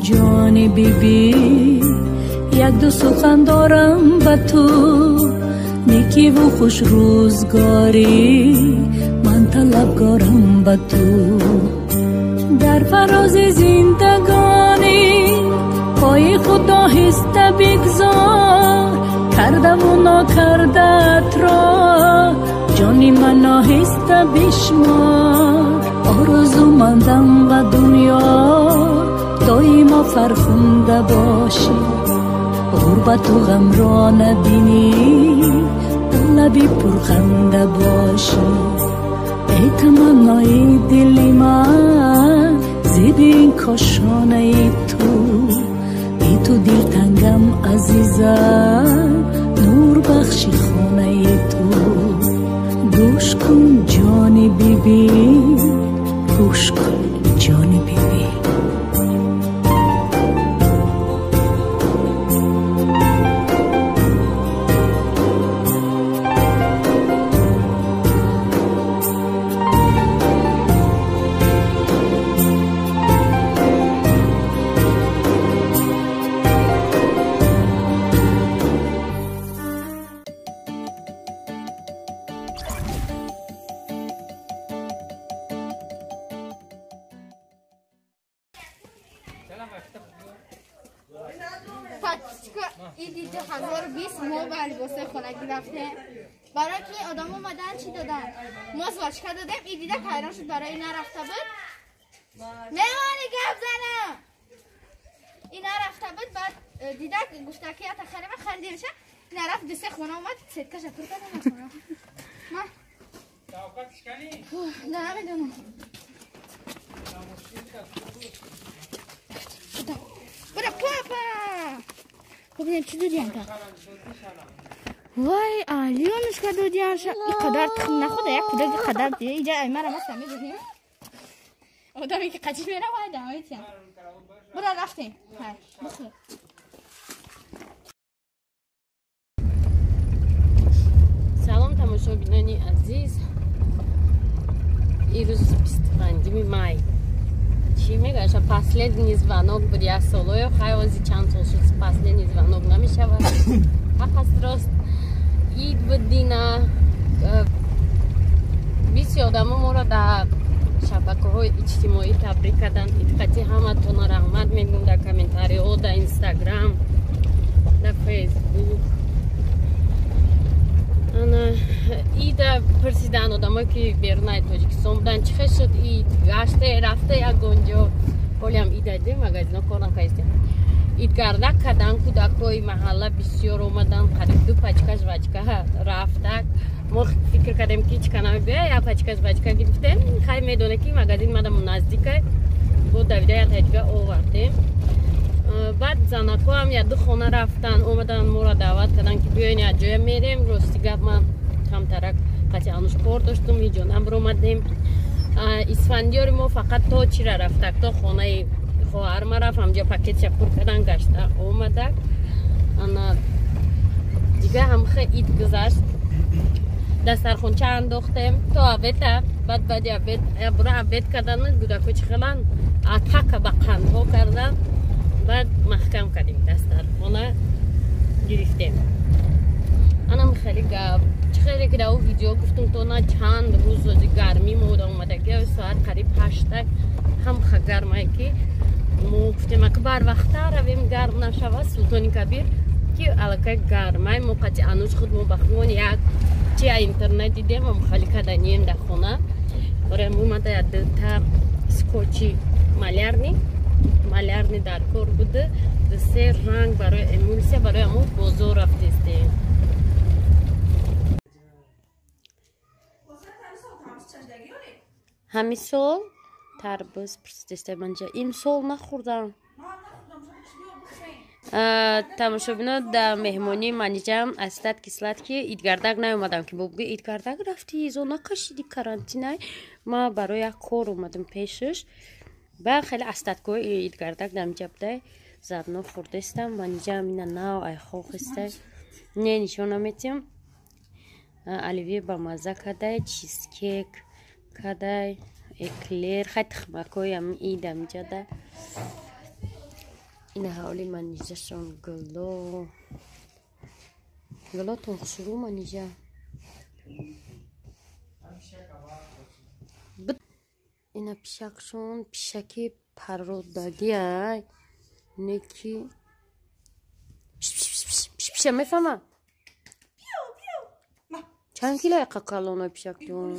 ҷони бибӣ, як-ду сухан дорам ба ту, некиву хуш рӯзгорӣ ман талабгорам ба ту. Дар фарози зиндагонӣ пои худ оҳиста бигзор, кардаву нокардаатро ҷони ман оҳиста бишмор. Орзумандам ба дунё доимо фархунда бошӣ, ғурбату ғамро набинӣ, лаби пурханда бошӣ. Эй таманнои дили ман, зеби ин кошонаи ту, би ту дилтангам азизам, нурбахши хонаи ту. Гӯш кун ҷони бибӣ, гӯш кун ҷони бибӣ. Иди 2020 мо ба либосҳои хонагӣ рафтем. Барои ки одам омадан чӣ додан? Мо жвачка додем, и дида ҳайрон шуд, барои нарафта буд. Мемони гап занам. И нарафта буд, баъд дида гуфта ки ята харима харидемша. Нарафт ду-се хона омад, сеткаша пур карда на хона. Ма не намедонам. Бура папа! Бубинем чӣ додиянка. Вай, Алёнушка додиянша. И қадар тухм нахӯрда, як кӯдаки қадар дия. Иҷа аймара ма сами додем. Одаме ки қачиш мерава, ай дамоитиям. Бура рафтем. Ҳай, бихӯр. Салом тамошобинони азиз. Ирӯз 25 май. Чӣ мегаша, последний звонок буд як солоё, хай ози чанд сол шуд последний звонок намешавад. Ҳақ аст, рост. Ид буд дина. Бисёр одамо моро дар шабакаҳои иҷтимоӣ табрик карданд. Идқати ҳаматона раҳмат мегӯм дар комментариҳо, дар Инстаграм, дар Фейсбук. Ана ида пурсиданд одамое ки берунаи Тоҷикистон буданд, чӣ хел шуд ид, гаште рафте ягон ҷо. Ҳолиам ида дидем, магазино кор накардем. Идгардак кардан кӯдакҳои маҳалла бисёр омаданд, қариб 2 пачка жвачка рафтак. Мо фикр кардем ки ҳеч ка намебиёя, як пачка жвачка гирифтем. Хай медоне ки магазин мадам наздикай, бо давида якта дига овардем. Баъд занакҳоам як-ду хона рафтанд, омаданд моро даъват карданд ки биёен як ҷоя мерем. Рости гап ман камтарак қати ануш кор доштум, ҳеҷ ҷо набаромадем. Исфандиёри мо фақат то чира рафтак, то хонаи хоҳарма рафт, ҳамҷо пакетша пур кардан гашта омадак. Ана дига ҳамхе ид гузашт. Дастархонча андохтем то обеда, баъд баъди обед бура обед кардан, кӯдакҳо чӣ хеланд атака ба қандҳо кардан. Баъд маҳкам кардем дастархона гирифтем. Анам хеле гап. Чӣ хеле ки дар видео гуфтум, то на чанд рӯз ози гармӣ мода омадаги, соат қариб 8 ҳамха гармае ки мо гуфтем ака барвақта равем гарм нашава. Султони Кабир ки аллакай гармай, мо қати ануш худ мо ба хумон як чи интернет дидем, ам хали каданием дар хона. Ора омада як дута скотчи малярни дар кор буда, ду-се ранг барои эмулсия, барои ҳамо бозор рафтестем. Ҳамин сол тарбуз пурсидестем анҷа. Имсол нахӯрдам. Тамошобино дар меҳмонии манижам астат кислат ки идгардак наомадам ки бобгӯ идгардак рафти, изо накашиди карантинай. Ма барои як кор омадам пешаш. Ба хеле астаткои идгардак дамҷа будай, задно хӯрдестам. Манижам ина нав айхо хестай. Не нишон наметиҳам. Оливье ба мазза кадай, чизкейк кадай, эклер, хай тухмакҳои ам ид амҷада. Ина ҳавли Манижашон гуло. Гулотон хушрӯ, Манижа. Ина пишакшон, пишаки парродагиай. Неки пиша мефаҳма? Чанд кило яқа калона пишактон?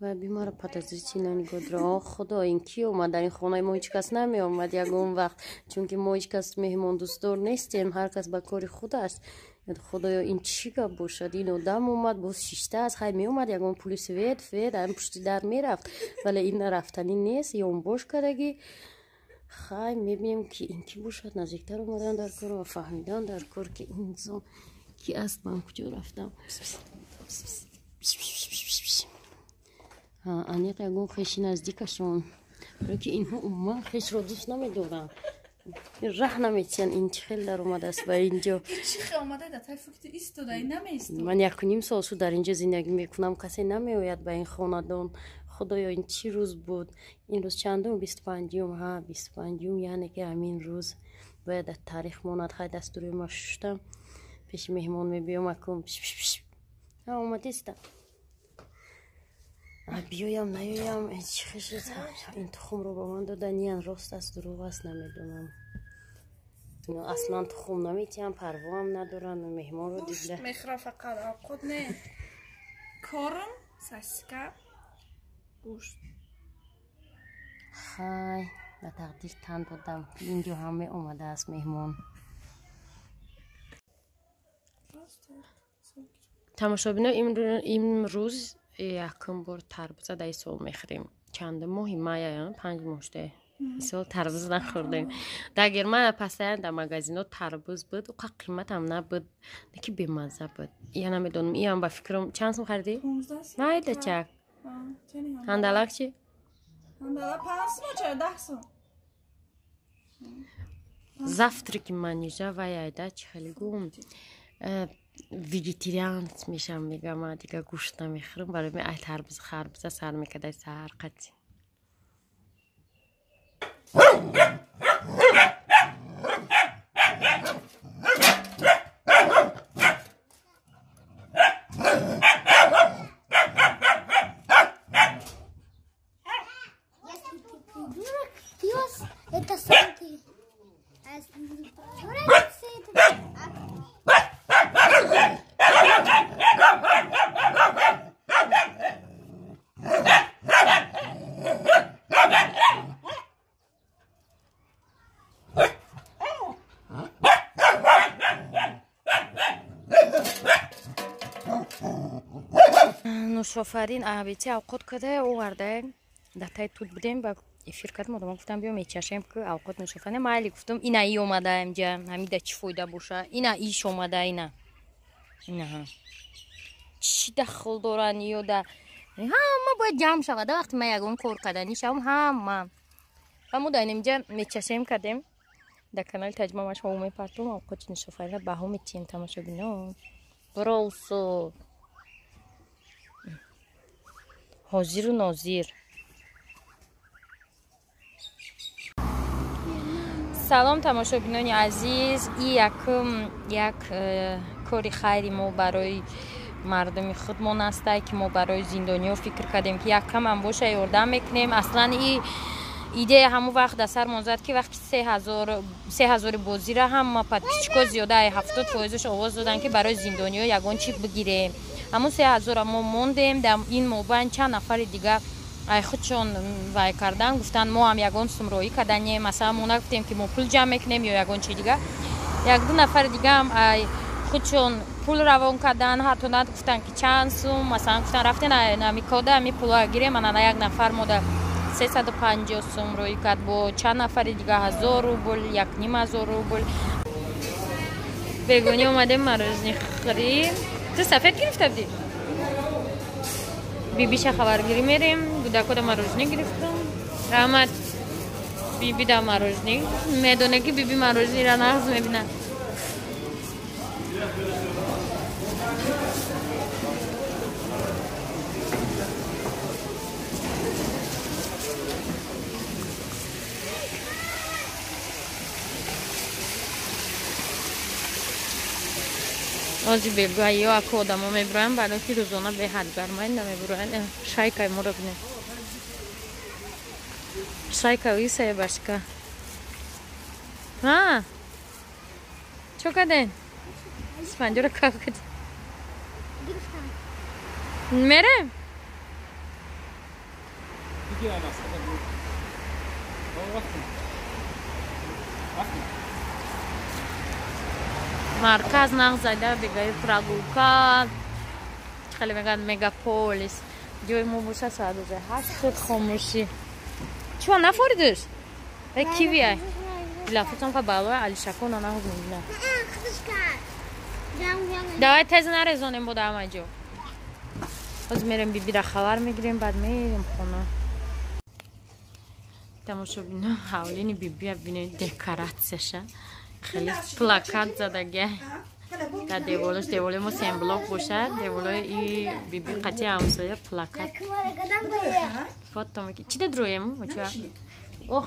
Ва бимара подозрительно нигоҳ дора. О худо, ин ки омад? Дар ин хонаи мо ҳеҷ кас намеомад ягон вақт, чунки мо ҳеҷ кас меҳмондӯстдор нестем, ҳар кас ба кори худ аст. Худоё, ин чӣ гап бошад? Ин одам омад, боз шиштааст. Хай, меомад, ягон пули свет фет ам пушти дар мерафт, вале ин рафтанӣ нест, ёнбош кардагӣ. Хай, мебинем, ки ин кӣ бошад. Наздиктар омадан дар кор ва фаҳмидан дар кор, ки ин инсон ки аст. Ман куҷо рафтам? Аниқ ягон хеши наздикашон, ки инҳо умуман хешро дӯст намедоранд, раҳ наметиҳанд. Ин чӣ хел даромадааст ба инҷо? Ман якуним сол шуд дар инҷо зиндагӣ мекунам, касе намеояд ба ин хонадон. Худоё, ин чӣ рӯз буд? Ин рӯз чандум? 25-юм. Ҳа, 25-юм, яъне ки ҳамин рӯз бояд дар таърих монад. Хай, дастури ма шуштам, пеши меҳмон мебиём. Акум омадиста, биёям наёям, чӣ хешед? Ин тухмро ба ман доданиян, рост аст, дурӯғ аст, намедонам. Аслан тухм наметиҳам, парвоам надорам. Меҳмонро дида мехӯрам, фақат овқот не, корм, сосиска, гӯшт. Хай, ба тақдир тан додам, инҷо ҳам меомадааст меҳмон. Тамошобино, имрӯз якум бор тарбуза дар сол мехӯрем. Чанд моҳи мая, 5 моҳ шуда исол тарбуз нахӯрдем. Дар Германия постоянно дар магазино тарбуз буд, уқа қиматам набуд, ки бемазза буд. Я намедонам, иам ба фикрам чанд сум харидӣ? Майда чак. Ҳандалак чи? Завтраки Манижа ваяйда, чӣ хеле гум, вегетарианец мешам, мегам, ман дига гӯшт намехӯрам. Барои ми ай тарбуз харбуза сар мекардай саҳар қатӣ. Это сам ты. А если не понравится, это... Нушофарин абити авқот када оварда, дар таи тут будем, ба эфир кардам. Одамон гуфтам, биё мечашем, ки авқот нушофарин. Майли, гуфтам. Ина и омада инҷа, ҳамида чӣ фоида боша? Ина иш омада, ина ина чӣ дахл доранд ё да ҳама бояд ҷамъ шавад. Вақти ман ягон кор карданӣ шавам, ҳама ва мо дар инҷа мечашем кардем. Дар канали таҷма машҳо мепартом авқоти нушофарина, баҳо метиҳем, тамошобино. Броусо ҳозиру нозир. Салом, тамошобинони азиз. И якум як кори хайри мо барои мардуми худмон астае, ки мо барои зиндониҳо фикр кардем, ки якамам боша ёрдам мекунем. Аслан и идея ҳамон вақт дар сармон зад, ки вақти 3000 бозира ҳама подписчико зиёда 70%-аш овоз доданд, ки барои зиндониҳо ягон чи бигирем. Ҳамон 3000-ра мо мондем. Дар ин мобайн чанд нафари дига ай худшон вай кардан, гуфтанд, мо ҳам ягон сумроӣ карданем. Масалан, мо нагуфтем, ки мо пул ҷамъ мекунем ё ягон чи дига. Як-ду нафари дигаам ай худшон пул равон кардан, ҳатто нагуфтанд, ки чанд сум. Масалан, гуфтанд, рафтен ами кода ами пуло гирем. Ана як нафар мода 350 сум рӯй кард, бо чанд нафари дига 1000 рубл, 1500 рубл. Бегонӣ омадем мороженое хӯрӣ. Ту сафед гирифта будӣ? Бибиша хабаргирӣ мерем. Гудакода мороженое гирифтам. Раҳмат, биби да мороженое. Медоне, ки биби мороженое ра нағз мебинад. Ҳозир бегӯя ё аку одамо мебуроянд, барои ки рӯзона беҳад гармай намебуроянд. Шайкай моро бинед. Шайка висае башка. Ҳа? Чо карден? Исфанҷоро кав кардем. Мерем? Марказ нағз зада бегаи прогулка. Хеле мегӯянд мегаполис. Ҷои мо боша соат 8 шуд хомӯшӣ. Чима нафоридиш? Э кивия. Лафутам ка балои Алишакона нағз мебинам. Давай тез нарезонем бо дар ҳама ҷо. Ҳозир мерем бибира хабар мегирем, баъд мерем хона. Тамошобино ҳавлини бибия бинед декоратсияша. Хеле плакат задагия. Дар деволаш деволи мо семблок бошад, деволои и биби қати ҳамсоя плакат. Фото меки. Чӣ дадроем? Оча? Ох.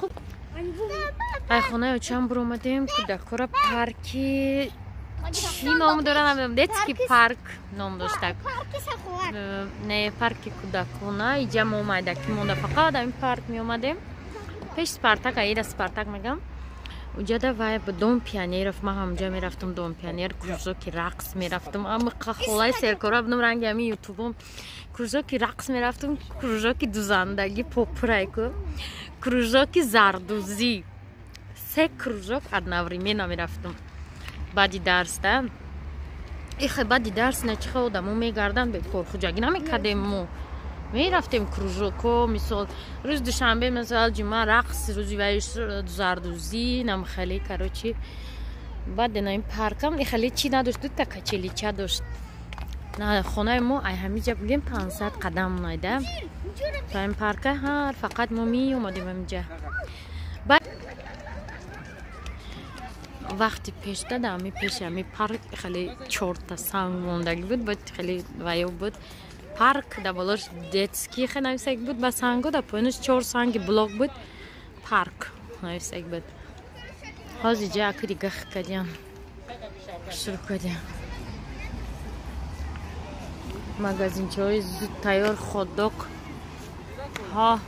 Ай хонаи очам буромадем, кӯдакҳоро парки чӣ ном дора намедонам, детский парк ном доштак. Не, парки кӯдакона. Иҷа мо майдаки монда, фақат ҳамин парк меомадем. Пеш Спартак, аида Спартак мегам. Уҷада вай дом пионеров, ман ҳамҷа мерафтам дом пионер, кружоки рақс мерафтам. Ама холаи серкора будам, ранги ҳамин ютубом. Кружоки рақс мерафтам, кружоки дузандагӣ попурайку, кружоки зардузӣ. Се кружок одновременно мерафтам. Баъди дарс да. Ихе баъди дарс на чиха одамо мегарданд бекорхуҷагӣ намекардем мо. Мерафтем кружоко, мисол рӯзи душанбе масалан ҷумъа рақс, рӯзи вай зардузӣ, намхеле короче. Баъд ина ин паркам хеле чӣ надошт, дута качелича дошт. На хонаи мо ай ҳамиҷа бигем 500 қадам найда. То ин парка ҳар фақат мо меомадем ҳамиҷа. Баъд вақти пешта дар ҳами пеши ҳами парк хеле чорта санг мондагӣ буд, баъд хеле ваё буд. Парк дар болош детский хе нависак буд, ба санго дар поёнаш чор санги блок буд. Парк нависак буд. Ҳозир ҷа аки дига кардиям. Шурӯъ кардиям. Магазинчаҳои зуд тайёр хот-дог. Ҳа.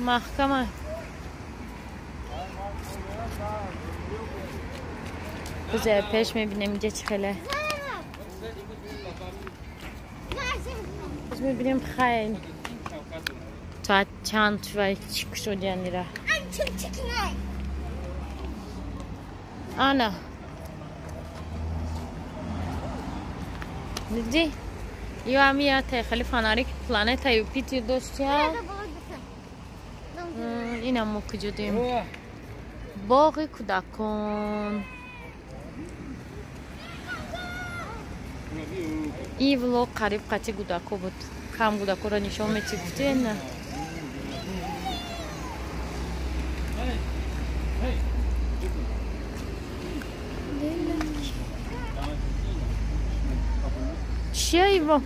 Маҳкама. Биза пеш мебинем инҷа чӣ хеле. Мебинем хай соат чанд вай чӣ кушодиянира. Ана дидӣ? Ё ҳами хеле фонарик планета Юпитер доштия. Инам мо куҷо дем? Боғи кӯдакон. И влог қариб қати гудако буд. Кам гудакоро нишон мети гуфте на. Чия его?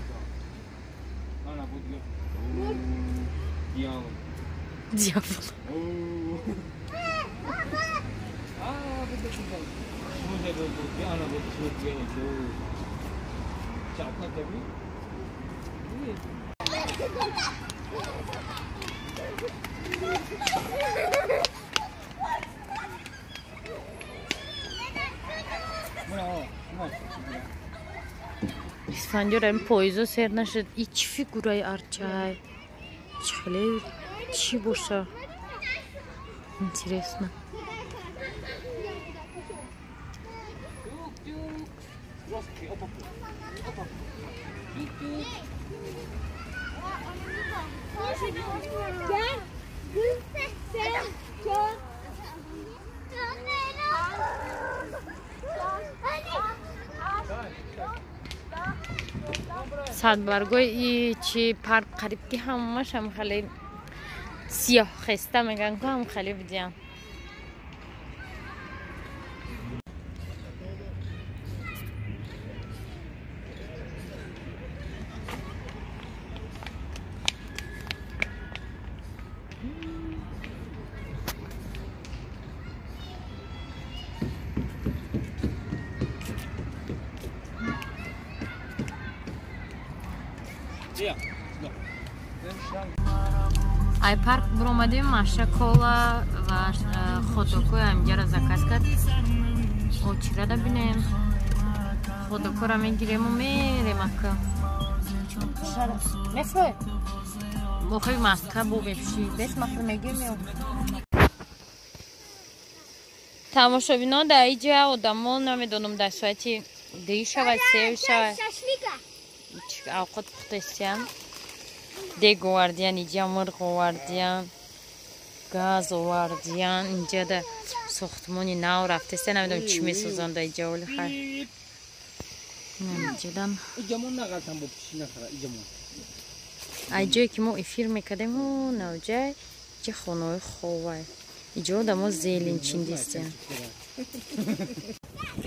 Дьявол. Исфандиёр ин поизо сер нашуд. И чӣ фигураи арчай? Чӣ хеле чӣ боша? Интересно. Садбаргои и чи парк қариб ки ҳамааш ҳам хеле сиёҳ хеста мегӯянд ку ҳам хеле будиям. Ай парк буромадем, Маша кола ва хотокои ҳаминҷаро заказ кард. Очирада бинем. Хотокора мегирему мерем ака. Мефрой. Охи маска бо мепӯшӣ. Бес маска мегирем. Тамошобинон дар иҷа одамо намедонам дар соати 2 шавад, 3 шавад. Авқот пухтастиям. Дег овардиян, иҷа мурғ овардиян, газ овардиян. Инҷа да сохтмони нав рафтеста, намедонам чӣ месозанд дар иҷа оли хай. Инҷадан. Ай ҷое ки мо эфир мекардем, навҷай иҷа хонаҳои ховай. Иҷо одамо зелень чиндистиян.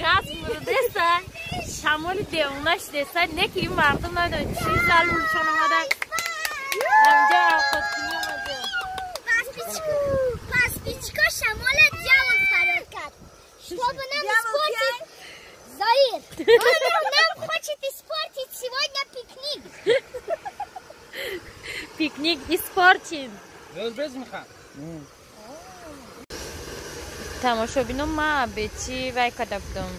Газ мурдеста, шамоли девона шудеста, не ки ин мардум намедонам чӣ залулшон омада. Ҳамҷа авқоткунӣ омада. Паспичка шамола дьявол фарёд кард. Чтобы нам испортить Заир. Он нам хочет испортить сегодня пикник. Пикник испортим. Тамошобинон, ман абечи вай карда будам.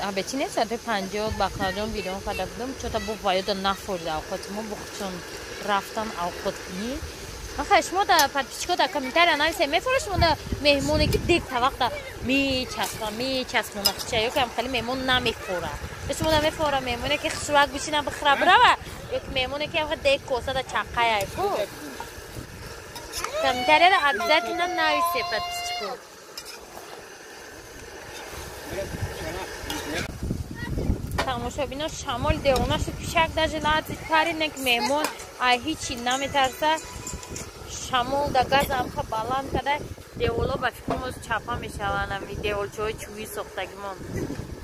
Абечи не, соати 50 бақладон бирён карда будам. Чота бо ваёда нафурда авқоти мо бухчон рафтан авқоткунӣ. Махай шумо да подписчико да комментария нависед, мефура шумо да меҳмоне ки дег тавақта мечаспа, мечаспона хича, ё ки ҳам хеле меҳмон намефура. Шумо да мефура меҳмоне ки хушвак бишина бихӯра бирава, ё ки меҳмоне ки ҳам дег коса да чаққаяй ку. Комментарияро обязательно нависед подписчико. Тамошобино, шамол девона шуд, пишак даже лазит паринек меҳмон ай ҳичи наметарса. Шамол да газ амха баланд када деволо ба фикрам оз чапа мешаванд, ами деволчаҳои чӯбӣ сохтагимон.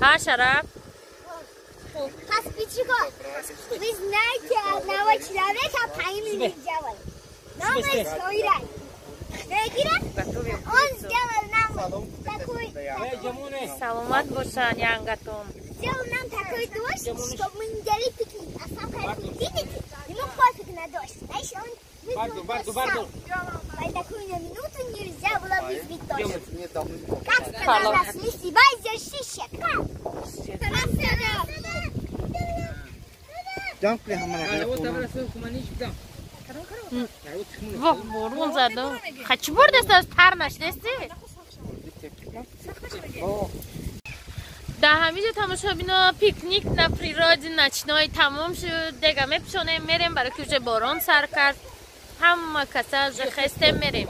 Ҳа, Шараф? Подписчико, вы знаете одного человека по имени Дьявол. Новый Сойрай. Он сделал нам такой... Саломат бошанд, янгатон. Сделал нам такой дождь, чтобы мы не делали пикник. А сам как вы видите, ему пофиг на дождь. Знаешь, он вызвал дождь сам. По такую на минуту нельзя было вызвать дождь. Как сказал наш лисибай, защища. Как? Воҳ, борон задо. Ха, чӣ бурдест аз тар нашдести? Дар ҳаминҷо тамошобино пикник на природе ночной тамом шуд. Дега мепӯшонем, мерем, барои ки уже борон сар кард. Ҳама каса уже хестем, мерем.